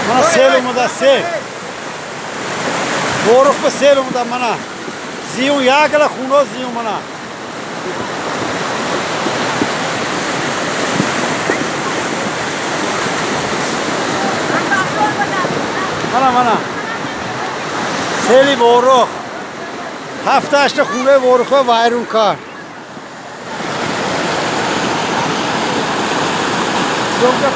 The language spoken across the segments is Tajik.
Мана сел омада, сел. Ворух ба сел омада, мана. Зиён якала хуно зиён мана. Мана мана. Сели Ворух. Ҳафташта хонаи Ворухо вайрон кард. Чиқа?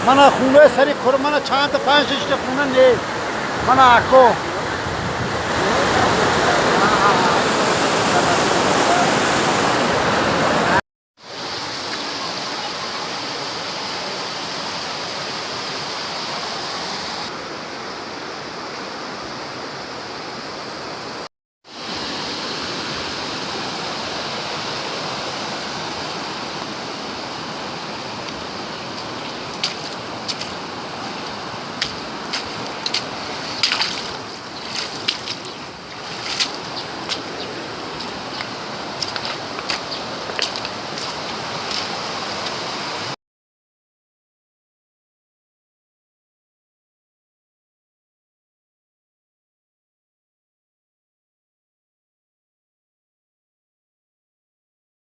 Мана хонаи сари кур, мана чандта панҷ шишта хона нест. Мана ако.